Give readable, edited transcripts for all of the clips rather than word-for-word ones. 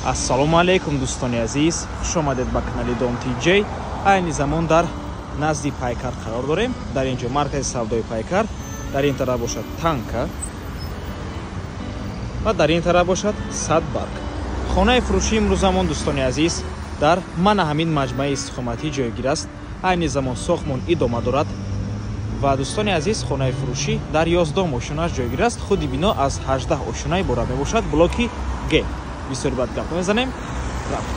Ассалому алайкум дӯстони азиз, хуш омадед ба канали Дом ТЖ. Айни замон дар назди Пайкар қарор дорем. Дар ин ҷо маркази савдои Пайкар, дар ин тараф бошад Танка ва дар ин тараф бошад Садбарг. Хонаи фурӯшии имрӯзамон дӯстони азиз дар мана ҳамин маҷмӯаи истиқоматӣ ҷойгир аст. Айни замон сохтмон идома дорад ва дӯстони азиз хонаи фурӯшӣ дар 11 ошёнааш ҷойгир аст. Худи бино аз 18 ошёна иборат мебошад. Блоки Г. Бисёр бад гап мезанем. Рафт.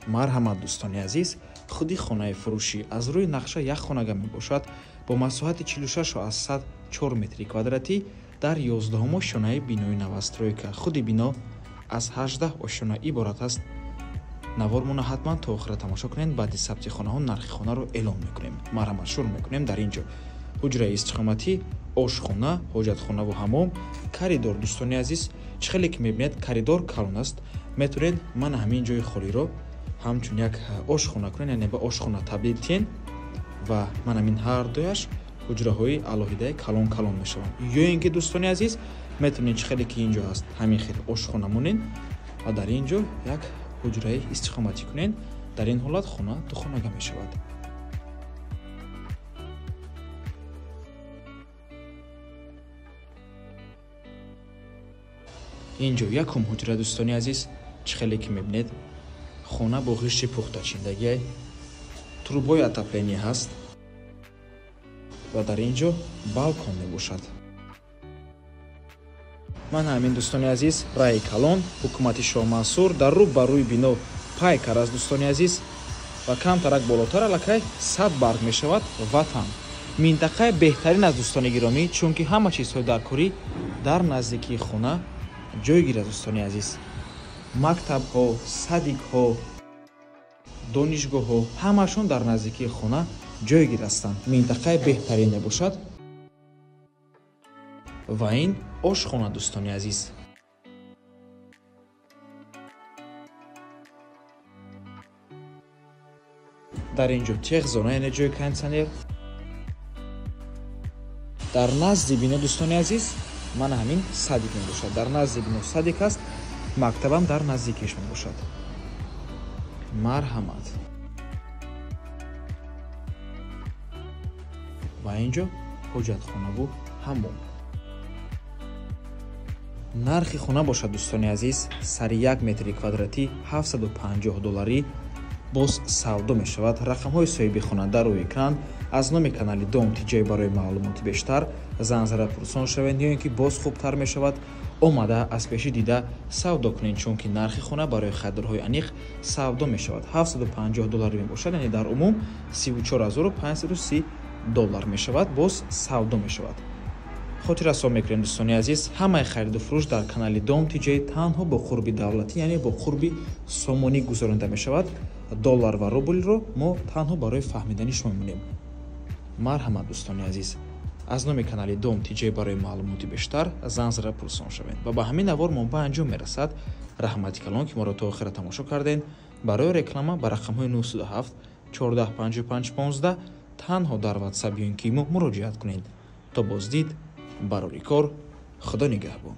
Марҳамат дӯстони азиз, худи хонаи фурӯшӣ аз рӯи нақша як хонага мебошад бо масоҳати 46,4 метри квадратӣ дар 11 ошёнаи бинои новостройка. Худи бино аз 18 ошёна иборат аст. Навормона ҳатман то охира тамошо кунед. Баъди сабти хонаҳо нархи хонаро эълон мекунем. Марҳамат, шурӯъ мекунем. Дар ин ҷо ҳуҷраи истиқоматӣ, ошхона, ҳоҷатхонаву ҳамом, коридор. Дӯстони азиз, чӣ хеле ки мебинед, коридор калон аст. Метавонед мана ҳамин ҷои холиро ҳамчун як ошхона кунед, яъне ба ошхона табдил диҳед ва ман ҳамин ҳар дуяш ҳуҷраҳои алоҳидаи калон калон мешаванд. Ё ин ки дӯстони азиз, метавонед чӣ хеле ки ин ҷо ҳаст ҳамин хел ошхона монед ва дар ин ҷо як ҳуҷраи истиқоматӣ кунед. Дар ин ҳолат хона духонага мешавад. Ин ҷо якум ҳуҷра дӯстони азиз, чӣ хеле ки мебинед, хона бо ғишти пухтачиндагиай, трубои отопление ҳаст ва дар ин ҷо балкон мебошад. Ман ҳамин дӯстони азиз, раи калон, ҳукумати Шоҳмансур, дар рӯ ба рӯи бино Пайкар аст дӯстони азиз ва камтарак болотар аллакай Садбарг мешавад. Ватан минтақаи беҳтарин аст дӯстони гиромӣ, чунки ҳама чизҳои даркорӣ дар наздикии хона ҷойгир аст дӯстони азиз. Мактабҳо, садикҳо, донишгоҳҳо ҳамашон дар наздикии хона ҷойгир ҳастанд. Минтақаи беҳтарин мебошад ва ин ошхона дӯстони азиз. Дар ин ҷо техзона, яъне ҷои кондитсионер. Дар назди бино дӯстони азиз мана ҳамин садик мебошад. Дар назди бино садик аст, мактабам дар наздикиш мебошад. Марҳамат. Ва ин ҷо ҳоҷатхонаву ҳамом. Нархи хона бошад дӯстони азиз, сари 1 метри квадратӣ $750 боз савдо мешавад. Рақамҳои соҳиби хона дар рӯи экран. Аз номи канали Дом ТЖ барои маълумоти бештар занг зада пурсон шавед, ё ин ки боз хубтар мешавад омада аз пеши дида савдо кунед, чунки нархи хона барои харидорҳои аниқ савдо мешавад. $750 мебошад, яъне дар умум $34530 мешавад, боз савдо мешавад. Хотиррасон мекунем дӯстони азиз, ҳамаи хариду фурӯш дар канали Дом ТЖ танҳо бо қурби давлатӣ, яъне бо қурби сомонӣ гузаронида мешавад. Доллар ва рублро мо танҳо барои фаҳмидани шумо мемонем. Марҳамат дӯстони азиз, аз номи канали Дом ТЖ барои маълумоти бештар занг зада пурсон шавед. Ва ба ҳамин навор мо ба анҷом мерасад. Раҳмати калон ки моро то охира тамошо кардед. Барои реклама ба рақамҳои 907 14 55 15 танҳо дар WhatsApp ё ин ки мо муроҷиат кунед. То боздид, барори кор, Худо нигаҳбон.